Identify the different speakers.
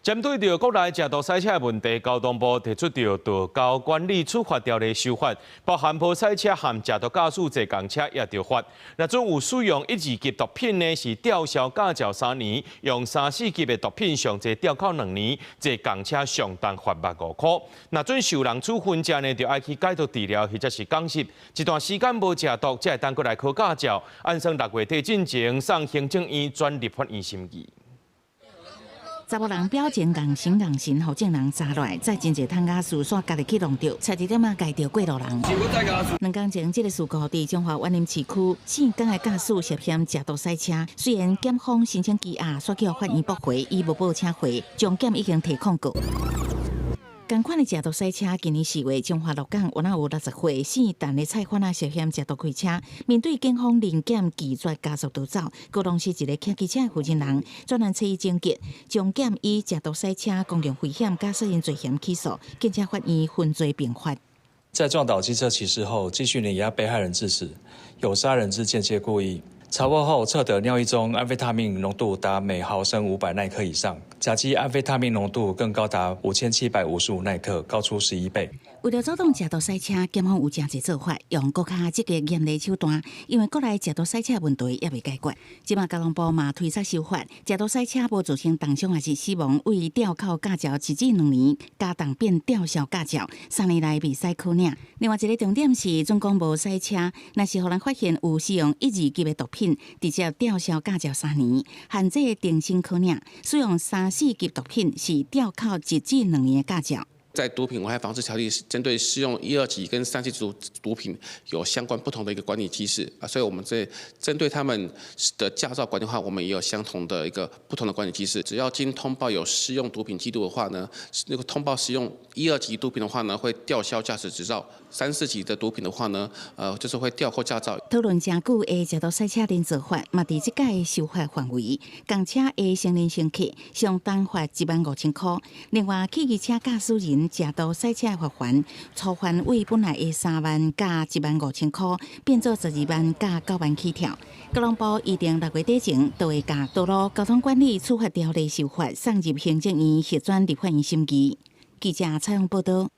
Speaker 1: 針對著國內食毒駛車的問題，交通部提出著道交管理處罰條例修法，包含無駛車和食毒駕駛坐共車也著罰。若準有使用一二級毒品呢，是吊銷駕照3年；用三四級的毒品上濟吊扣2年，坐共車上重罰萬5箍。若準受人處分者呢，就愛去戒毒治療或者是講習，一段時間無食毒，才會當閣來考駕照。按算6月底進前送行政院轉立法院審議。
Speaker 2: 查某人表情硬神硬神，予眾人查落來，載真濟桶瓦斯，煞家己去弄著，差一點仔害著過路人。2工前，這个事故佇彰化員林市區，4工的駕駛涉嫌食毒駛車，雖然檢方申請羈押，煞予法院駁回，伊無報請回，終檢已經提控告。仝款的食毒駛車，今年4月，彰化鹿港有若有60歲姓陳的菜販仔涉嫌食毒開車，面對警方臨檢拒絕加速逃走，高雄市一个騎機車的負責人專案揣伊偵結，終檢以食毒駛車、公共危險佮殺人罪嫌起訴，警察法院分罪併罰。
Speaker 3: 在撞倒機車騎士後，繼續碾壓被害人致死，有殺人之間接故意。查獲後測得尿液中安非他命濃度達每毫升500奈克以上，甲基安非他命濃度更高達5755奈克，高出11倍。
Speaker 2: 為了阻擋食毒駛車，檢方有誠濟做法，用閣較積極嚴厲手段。因為國內食毒駛車問題猶未解決，這馬交通部嘛推出修法，食毒駛車無造成重傷抑是死亡，對吊扣駕照1至2年，加重變吊銷駕照，3年內袂使考領。另外一个重點是，準講無駛車，若是予人發現有使用一二級的毒品，直接吊銷駕照三年，限制終身考領。使用三四級毒品是吊扣1至2年的駕照。
Speaker 4: 在毒品危害防治條例是針對使用一二級跟三四級毒品有相關不同的一個管理機制啊，所以我們在針對他們的駕照管理的話，我們也有相同的一個不同的管理機制。只要經通報有使用毒品記錄的話呢，那個通報使用一二級毒品的話呢，會吊銷駕駛執照；三四級的毒品的話呢，就是會吊扣駕照。
Speaker 2: 討論誠久的食毒駛車連坐法，嘛佇這屆修法範圍，共車的成年乘客上重罰1萬5千箍。另外，汽機車駕駛人食毒駛車罰鍰，粗範對本來的3萬佮1萬5千箍，變做12萬佮9萬起跳。交通部預定6月底前，就會共道路交通管理處罰條例修法送入行政院核轉立法院審議。記者採訪報道。